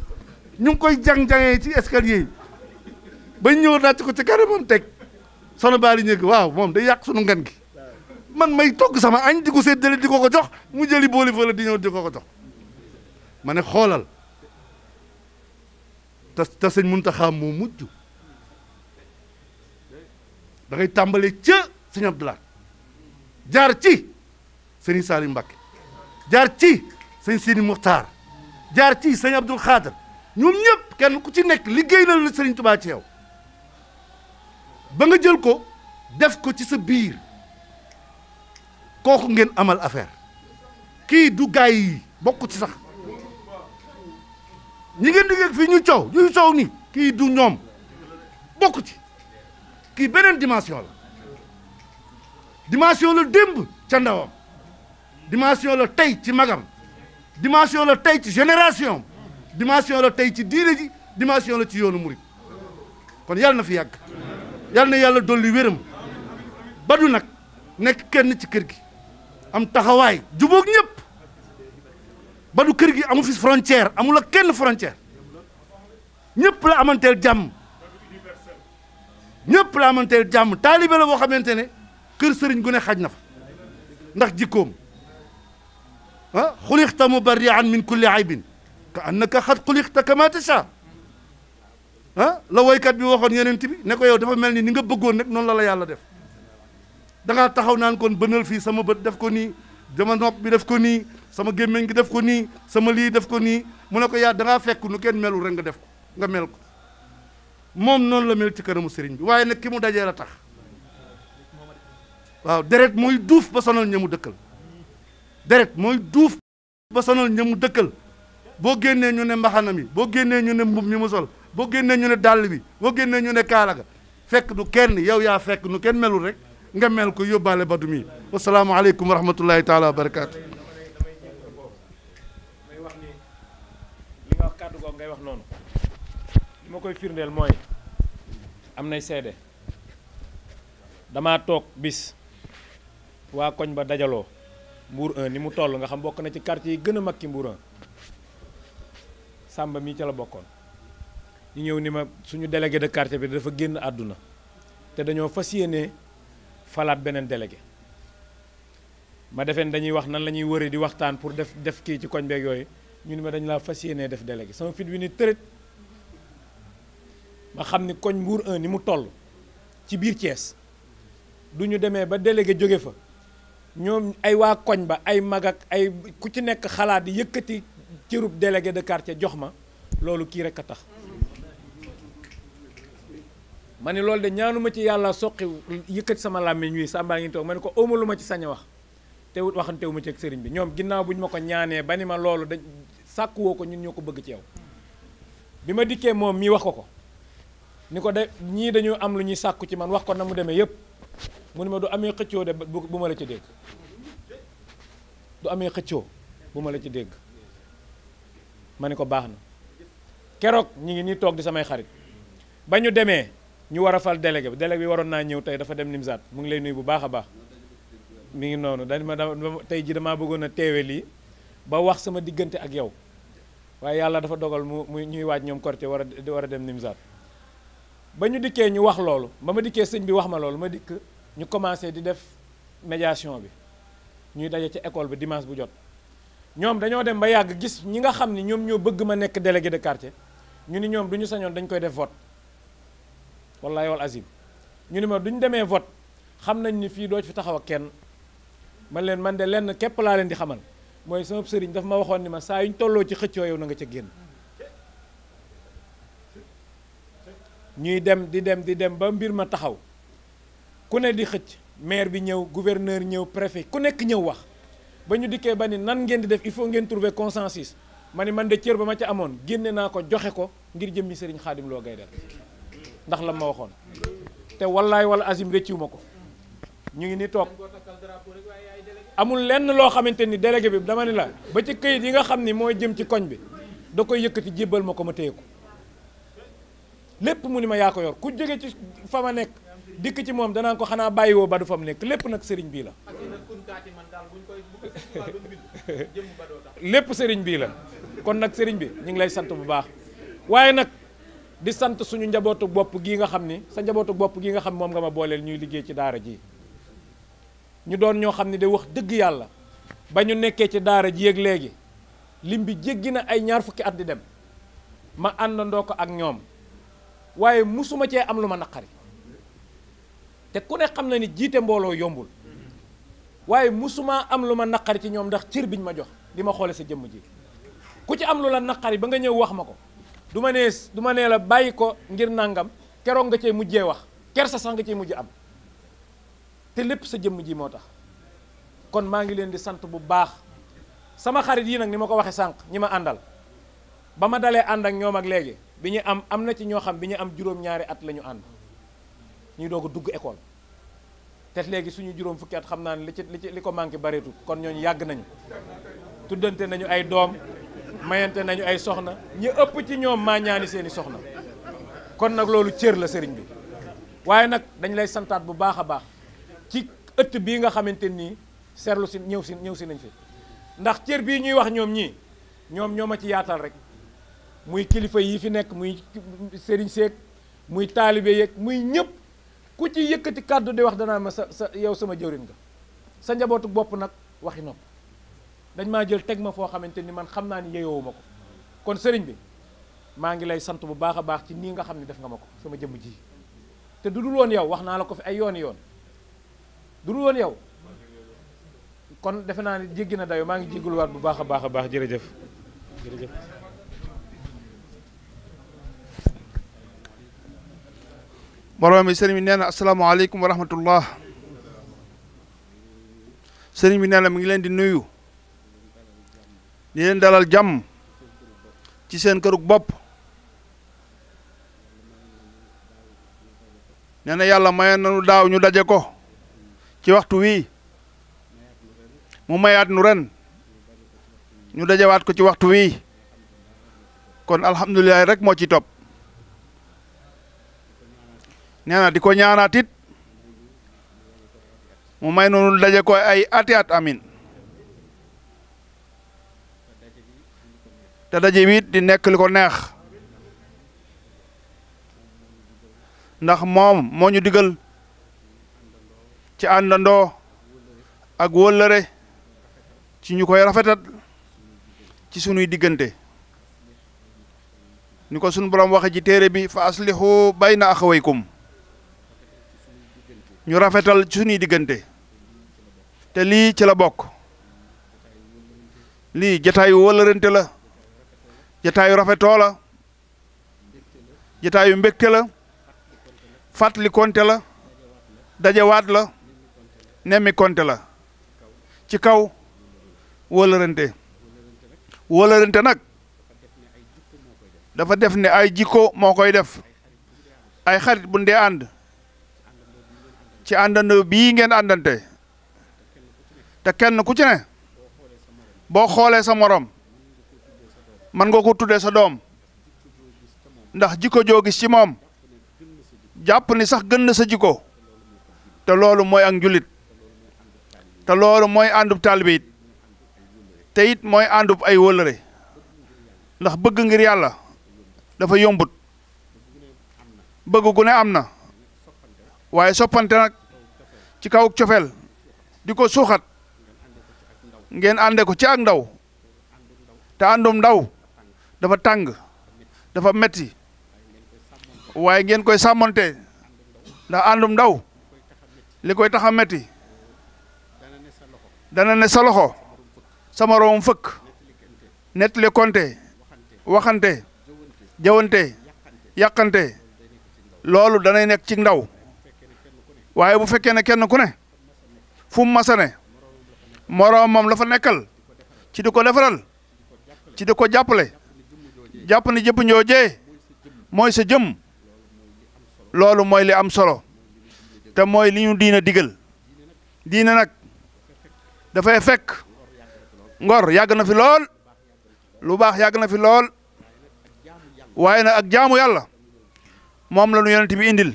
ñu ngi koy jang-jangee ci escalier yi bañ ñëw ràcc ko ci kanamam teg Soxna Baali ñëg waaw moom day yàq sunu ngan gi man may togg sama añ di ko séddale di ko ko jox mu jëli booli fa la di ñëw di ko ko jox ma ne xoolal te sëñ Muntaxa moo mujj da ngay tàmbalee ca sëñ Abdoulaye jaar ci sëñ Salim Mbacké jaar ci sëñ Sidi Muxtaar jaar ci sëñ Abdul Xaadir ñoom ñëpp kenn ku ci nekk liggéey na la sëriñ Tuubaa ci yow ba nga jël ko def ko ci sa biir kooku ngeen amal affaire kii du gaay yi bokk ci sax ñi ngeen di yëg fii ñu coow ni kii du ñoom bokk ci kii beneen dimension la dimension la démb ca ndawam dimension la tey ci magam dimension la tey ci génération dimension la tey ci diine ji dimension la ci yoonu murit kon yàlla na fi yàgg yàlla na yàlla dolli wéram Badou nag nekk kenn ci kër gi am taxawaay jubóog ñëpp Badou kër gi amu fi frontière amul ak kenn frontière ñëpp la amanteel jàmm ñëpp la amanteel jàmm taalibe la boo xamante ne kër sëriñ gu ne xaj na fa ndax jikkoom ah xulixta mubarrian min kulli aybin ka annaka xat xulixta kama tasha ah la woykat bi waxoon yeneen bi ne ko yow dafa mel ni nga bëggoon rek noonu la yàlla def da ngaa taxaw naan kon bënal fii sama bët def ko nii sama nopp bi def ko nii sama gémmiñ gi def ko nii sama lii def ko nii mu ne ko yaa da ngaa fekk nu kenn melul rek nga def ko nga mel ko moom noonu la mel ci kanamu sëriñ bi waaye nag ki mu dajee la tax waaw deret mooy duuf ba sonal ñamu dëkkal deret mooy duuf ba sonal ñamu dëkkal boo génnee ñu ne mbaxana mi boo génnee ñu ne mbub mi mu sol boo génnee ñu ne dàll bi boo génnee ñu ne kaala ga fekk du kenn yow yaa fekk nu kenn melul rek nga mel ko yóbbaale Badou mi wasalaamaaleykum wa rahmatullahi taala wa barakaatu. may wax ni li nga wax kàddu googu ngay wax noonu li ma koy firndeel mooy am nay seede damaa toog bis waa koñ ba dajaloo Mbour 1 ni mu toll nga xam bokk na ci quartier yi gën a mag ci Mbour 1 Samba mii ca la bokkoon ñu ñëw ni ma suñu délégué de quartier bi dafa génn àdduna te dañoo fas yéene falaat beneen délégué ma defeen dañuy wax nan la ñuy wëre di waxtaan pour def kii ci koñ beeg yooyu ñu ni ma dañ laa fas yéene def délégué sama fit wi ni tërët ma xam ni koñ Mbour 1 ni mu toll ci biir Thiès du ñu demee ba délégué jóge fa ñoom ay waa koñ ba ay mag ak ay ku ci nekk xalaat di yëkkati cërub délégué de quartier jox ma loolu kii rek a tax ma ni loolu de ñaanuma ci yàlla soqi yëkkati sama làmmiñ wi sàmbaa ngi toog ma ne ko awma lu ma ci sañ a wax te waxantewu ma ci ak sëriñ bi ñoom ginnaaw bu ñu ma ko ñaanee ba ni ma loolu dañ sàkkuwoo ko ñun ñoo ko bëgg ci yow bi ma dikkee moom mii wax ko ni ko de ñii dañu am lu ñuy sàkku ci man wax ko na mu demee yépp mu ni ma du amee xëccoo de bu ma la ci dégg du amee xëccoo bu ma la ci dégg ma ni ko baax na keroog ñi ngi nii toog di samay xarit ba ñu demee ñu war a fal délégué bi waroon naa ñëw tey dafa dem Nimzaat mu ngi lay nuyu bu baax a baax mi ngi noonu dañ ma tey ji damaa bëggoon a teewe lii ba wax sama diggante ak yow waaye yàlla dafa dogal mu ñuy waaj ñoom Korité war a dem Nimzaat ba ñu dikkee ñu wax loolu ba ma dikkee sëñ bi wax ma loolu ma dikk ñu commencé di def médiation bi ñuy daje ci école bi dimanche bu jot ñoom dañoo dem ba yàgg gis ñi nga xam ni ñoom ñoo bëgg ma nekk délégué de quartier ñu ni ñoom du ñu sañoon dañ koy def vote wallahi wal azim ñu ni ma duñ demee vote xam nañ ni fii doo fi taxaw ak kenn man leen man de lenn képp laa leen di xamal mooy sama sëriñ daf ma waxoon ni ma saa yuñ tolloo ci xëccoo yow na nga ca génn ñuy dem di dem ba mbir ma taxaw ku ne di xëcc maire bi ñëw gouverneur ñëw préfet ku nekk ñëw wax ba ñu dikkee ba ni nan ngeen di def il faut ngeen trouver consensus ma ni man de cër ba ma ca amoon génne naa ko joxe ko ngir jëmmi sëriñ Xaadim Lo Gaydel ndax la ma waxoon te wallaay wala azim rëcciwu ma ko ñu ngi ni toog amul lenn loo xamante ni délégué bi dama ni la ba ci këyit yi nga xam ni mooy jëm ci koñ bi da koy yëkkati jébbal ma ko ma téye ko lépp mu ni ma yaa ko yor ku jóge ci fa ma nekk dikk ci moom danaa ko xanaa bàyyiwoo Badou fa mu nekk lépp nag sëriñ bii la lépp sëriñ bii la kon nag sëriñ bi ñu ngi lay sant bu baax waaye nag di sant suñu njabootu bopp gii nga xam ni sa njabootu bopp gii nga xam moom nga ma booleel ñuy liggéey ci daara ji ñu doon ñoo xam ni de wax dëgg yàlla ba ñu nekkee ci daara ji ak léegi lim bi jéggi na ay ñaar fukki at di dem ma àndandoo ko ak ñoom waaye musuma cee am lu ma naqari te ku ne xam na ni jiite mbooloo yombul waaye musuma am lu ma naqari ci ñoom ndax cër biñ ma jox di ma xoole sa jëmm ji ku ci am lu la naqari ba nga ñëw wax ma ko du ma nee la bàyyi ko ngir nangam keroog nga cee mujjee wax kersa sax nga cee mujj am te lépp sa jëmm ji moo tax kon maa ngi leen di sant bu baax sama xarit yi nag ni ma ko waxee sànq ñi ma àndal ba ma dalee ànd ak ñoom ak léegi bi ñu am na ci ñoo xam bi ñu am juróom-ñaari at la ñu ànd ñuy doog a dugg école te léegi suñu juróom fukki at xam naa ne li ko manqué bareetul kon ñooñu yàgg nañu tuddante nañu ay doom mayante nañu ay soxna ñi ëpp ci ñoom maa ñaani seeni soxna kon nag loolu cër la sëriñ bi waaye nag dañ lay santaat bu baax a baax ci ëtt bii nga xamante nii seetlu si ñëw si nañ fi ndax cër bii ñuy wax ñoom ñii ñoo ma ci yaatal rek muy kilifa yi fi nekk muy sëriñ seeg muy taalibe yeeg muy ñëpp ku ci yëkkati kàddu di wax danaa ma sa yow sama jëwrin nga sa njabootu bopp nag waxi nopp dañ maa jël teg ma foo xamante ni man xam naa ni yeyoowu ma ko kon sëriñ bi maa ngi lay sant bu baax a baax ci nii nga xam ne def nga ma ko sama jëmm ji te du dul woon yow wax naa la ko fi ay yoon du dul woon yow kon defe naa ne jéggi na dayo maa ngi jégguluwaat bu baax a baax jërëjëf jërëjëf mbooloo mi sëriñ bi nee na asalaamaaleykum wa rahmatullah sëriñ bi nee na mi ngi leen di nuyu di leen dalal jàmm ci seen kërug bopp nee na yàlla mayoon nañu daaw ñu daje ko ci waxtu wii mu mayaat nu ren ñu dajewaat ko ci waxtu wii kon alhamdulilah rek moo ci topp nee na di ko ñaanaat it mu may noonu daje ko ay ati at amin te daje bi di nekk li ko neex ndax moom moo ñu digal ci àndandoo ak wóllëre ci ñu koy rafetat ci sunuy diggante ni ko sunu borom waxe ci téere bi fa aslihu bayna axawaykum ñu rafetal ci sunuy diggante te lii ci la bokk lii jataayu wóllërante la jataayu rafetoo la jataayu mbégte la fàttali konte la dajewaat la nemmi konte la ci kaw wóllërante nag dafa def ne ay jikko moo koy def ay xarit bu ndee ànd ci àndandoo bii ngeen àndante te kenn ku ci ne boo xoolee sa morom man nga ko tuddee sa doom ndax jikko joo gis ci moom jàpp ni sax gën na sa jikko te loolu mooy ak njulit te loolu mooy àndub taalibe it te it mooy àndub ay wóllëre ndax bëgg ngir yàlla dafa yombut bëgg gu ne am na waaye soppante nag ci kaw cofeel di ko suuxat ngeen ànde ko ci ak ndaw te àndum ndaw dafa tàng dafa metti waaye ngeen koy sàmmonte ndax àndum ndaw li koy tax a metti dana ne sa loxo sama room fëkk nettali konte waxante jawante yàqante loolu danay nekk ci ndaw waaye bu fekkee ne kenn ku ne fu mu masa ne moroomam la fa nekkal ci di ko defaral ci di ko jàppale jàpp ni jëpp njoojee mooy sa jëm loolu mooy li am solo te mooy li ñu diina digal diina nag dafay fekk ngor yàgg na fi lool lu baax yàgg na fi lool waaye nag ak jaamu yàlla moom la nu yonent bi indil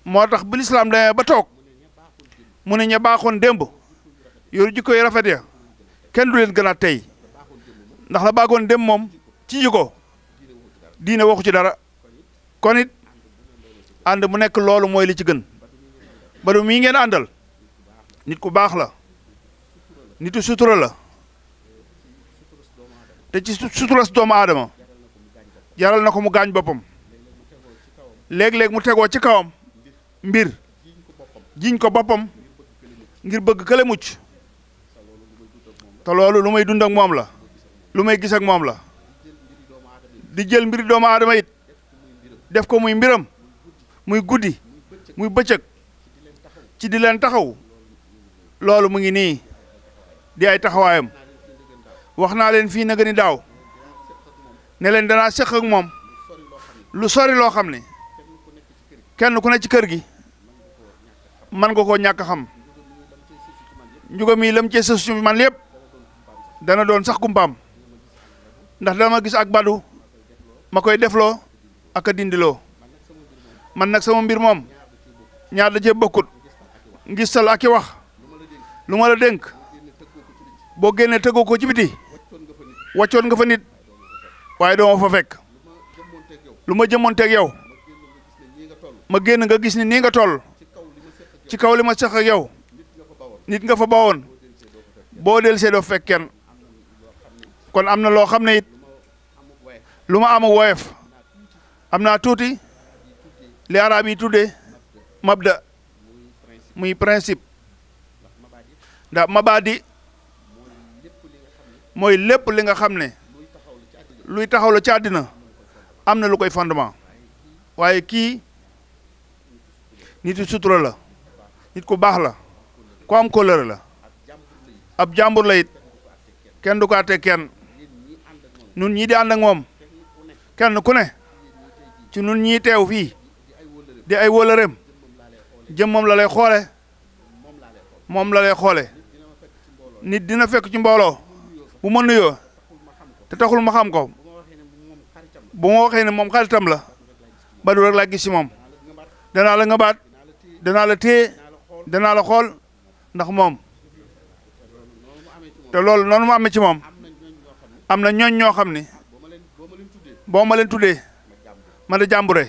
moo tax bu lislaam demee ba toog mu ne ña baaxoon démb yor jikko yi rafet ya kenn du leen gën a tey ndax la baaxoon démb moom ci jikko diine waxu ci dara kon it ànd mu nekk loolu mooy li ci gën ba du mii ngeen àndal nit ku baax la nitu sutura la te ci suturas doomu aadama jaral na ko mu gaañ boppam léeg-léeg mu tegoo ci kawam mbir jiñ ko boppam ngir bëgg kële mucc te loolu lu may dund ak moom la lu may gis ak moom la di jël mbiri doomu aadama it def ko muy mbiram muy guddi muy bëccëg ci di leen taxaw loolu mu ngi nii di ay taxawaayam wax naa leen fii naka ni daaw ne leen danaa seq ak moom lu sori loo xam ne kenn ku ne ci kër gi man nga koo ñàkk xam njuga mii lam cee sësu ci man lépp dana doon sax kumpaam ndax dama gis ak badu ma koy defloo ak a dindiloo man nag sama mbir moom ñaar da cee bokkut ngistal ak i wax lu ma la dénk boo génnee tëggoo ko ci biti wàccoon nga fa nit waaye doo ma fa fekk lu ma jëmmonteeg yow ma génn nga gis ni nii nga toll ci kaw li ma seq ak yow nit nga fa bawoon boo del see doo fekk kenn kon am na loo xam ne it lu ma am woyof am naa tuuti li arab yi tuddee mabda muy principe ndax mabaadi mooy lépp li nga xam ne luy taxaw la ci àddina am na lu koy fondement waaye kii nit sutura la nit ku baax la ku am kóllëre la ab jàmbur la it kenn du ko àtte kenn nun ñii di ànd ak moom kenn ku ne ci nun ñii teew fii di ay wóllëreem jëmmam la lay xoole moom la lay xoole nit dina fekk ci mbooloo bu ma nuyoo te taxul ma xam ko bu ma waxee ne moom xaritam la Badu rek laa gis ci moom danaa la ngabaat danaa la téye danaa la xool ndax moom te loolu noonu mu amee ci moom am na ñooñ ñoo xam ni boo ma leen tuddee ma da jàmbure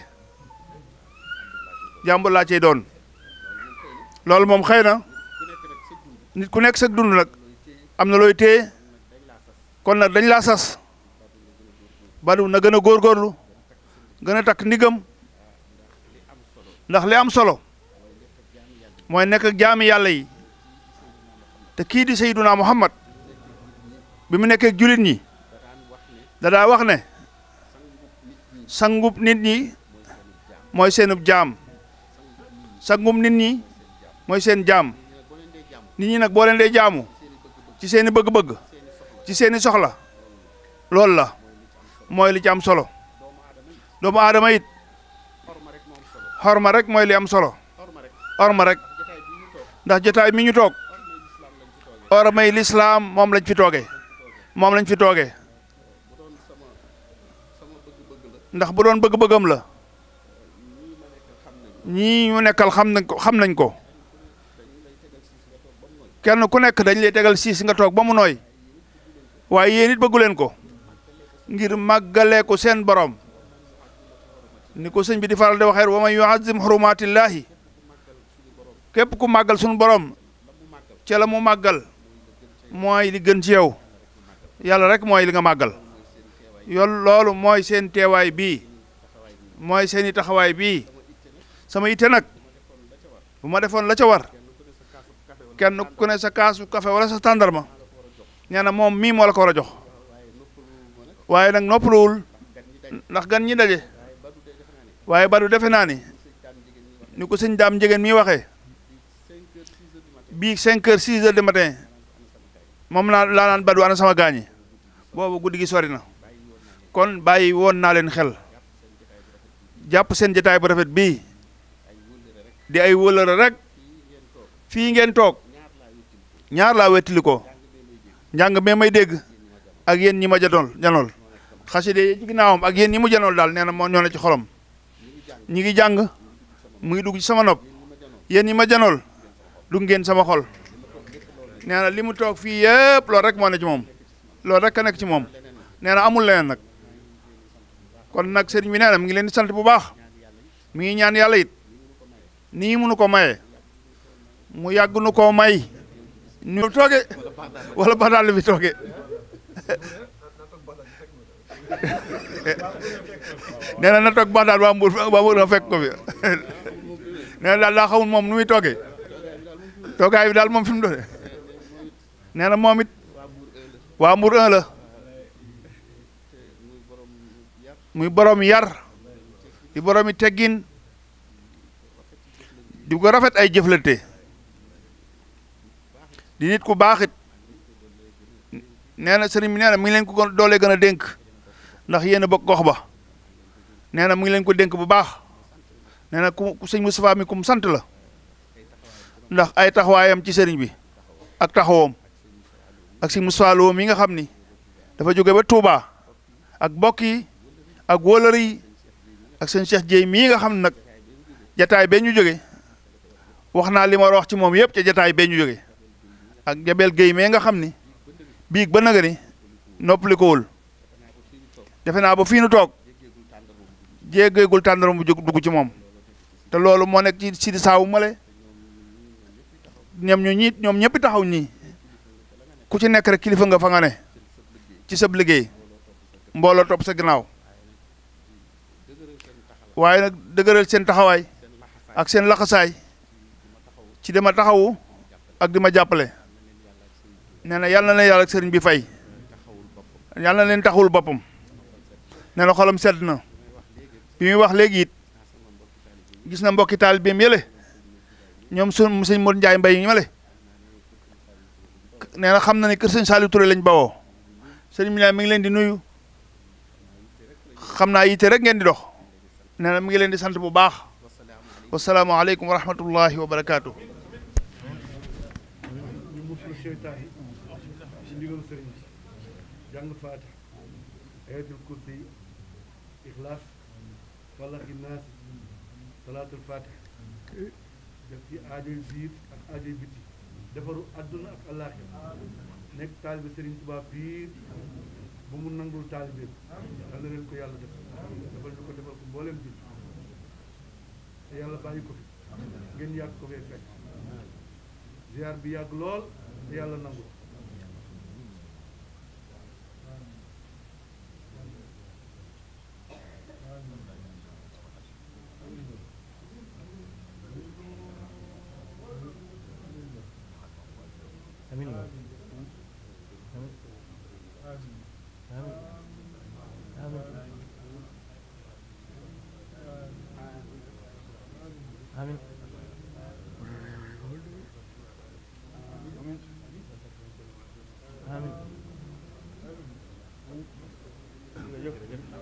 jàmbur laa cay doon loolu moom xëy na nit ku nekk sa dund nag am na looy téye kon nag dañ laa sas Badu na gën a góorgóorlu gën a takk ndigam ndax li am solo mooy nekk ak jaami yàlla yi te kii di Seyduna Muhammad bi mu nekkee julit ñi da daa wax ne sangub nit ñi mooy seenub jaam sangub nit ñi mooy seen jaam nit ñi nag boo leen dee jaamu ci seeni bëgg-bëgg ci seeni soxla loolu la mooy li ci am solo doomu aadama it xorma rek mooy li am solo orma rek ndax jotaay mi ñu toog ormay lislaam moom lañ fi toogee ndax bu doon bëgg-bëggam la ñii ñu nekkal xam nañ ko kenn ku nekk dañ lay tegal siis nga toog ba mu nooy waaye yéen it bëggu leen ko ngir màggalee ko seen borom ni ko sëñ bi di faral di waxee wa man yuazim xurumatillahi képp ku màggal suñu borom ca la mu màggal mooy li gën ci yow yàlla rek mooy li nga màggal loolu mooy seen teewaay bii mooy seeni taxawaay bii sama itte nag bu ma defoon la ca war kenn ku ne sa kaasu café wala sa tàndarma nee na moom mii moo la ko war a jox waaye nag noppaluwul ndax gan ñi daje waaye Badu defe naa ni ko sëñ daam njegéen mii waxee bii 5 heures 6 heures du matin moom laa naan Badu ana sama gaañi boobu guddi gi sori na kon bàyyi woon naa leen xel jàpp seen jotaay bu rafet bii di ay wëlëra rek fii ngeen toog ñaar laa wettili ko njàng mee may dégg ak yéen ñi ma janool xaside yi ci ginnaawam ak yéen ñi mu janool daal nee na moo ñoo ne ci xolam ñi ngi jàng mu ngi dugg ci sama nopp yéen ñi ma janool dugg ngeen sama xol nee na li mu toog fii yëpp loolu rek moo ne ci moom loolu rek a nekk ci moom nee na amul leneen nag kon nag sëriñ bi nee na mi ngi leen di sant bu baax mi ngi ñaan yàlla it nii munu ko maye mu yàgg nu koo may ñu tooge wala ba daal bi tooge nee na toog baax daal waa Mbour nga fekk ko fi nee na daal daa xamul moom nu muy toogee toogaay bi daal moom fi mu doon nee na moom it waa Mbour 1 la muy borom yar di boromi teggin di ko rafet ay jëflante di nit ku baaxit nee na sëriñ bi nee na mi ngi leen ko doolee gën a dénk ndax yéen a bokk gox ba nee na mi ngi leen ko dénk bu baax nee na ku sëñ Moustapha mi kum sant la ndax ay taxawaayam ci sëriñ bi ak taxawoom ak sëñ Moustapha Lo mi nga xam ni dafa jóge ba Touba ak bokk yi ak wóolër yi ak sëñ Cheikh Dieye mii nga xam ne nag jataay bee ñu jóge wax naa li ma wax ci moom yëpp ca jataay bee ñu jóge ak Jabel Guèye mee nga xam ni biig ba naga ni noppali ko wul defe naa ba fii nu toog jéegéegul tàndaram bu jóg dugg ci moom te loolu moo nekk ci Sidi Saawu male ñoom ñoom ñëpp taxaw ñii ku ci nekk rek kilifa nga fa nga ne ci sab liggéey mbooloo topp sa ginnaaw waaye nag dëgëral seen taxawaay ak seen laxasaay ci dama taxawu ak di ma jàppale nee na yàlla na leen yàlla ak sëriñ bi fay yàlla na leen taxawul boppam nee na xolam sedd na bi muy wax léegi it gis na mbokki taalibeem yële ñoom sëñ Modou Ndiaye Mbaye ñu male nee na xam na ni kër sëñ Saliou Touré lañ bawoo sëriñ bi mi ngi leen di nuyu xam naa yitte rek ngeen di dox nee na mi ngi leen di sant bu baax wasalaamaaleykum wa rahmatullahi wa barakaatu. ndigal sëriñ bi jàng faatiha ayatul kursi ixlaas falaxi naas salaatul faatiha def ci aajoy biir ak aajoy biti defaru adduna ak àllaaxira nekk taalibe sëriñ Tuubaa biir bu mu nangul taalibe yal na leen ko yàlla defal ñu ko defal ko mbooleem bi te yàlla bàyyi ko fi ngeen yàgg ko fee fekk ziar bi yàgg lool te yàlla nangu Amin. Amin. Amin. Amin. Amin.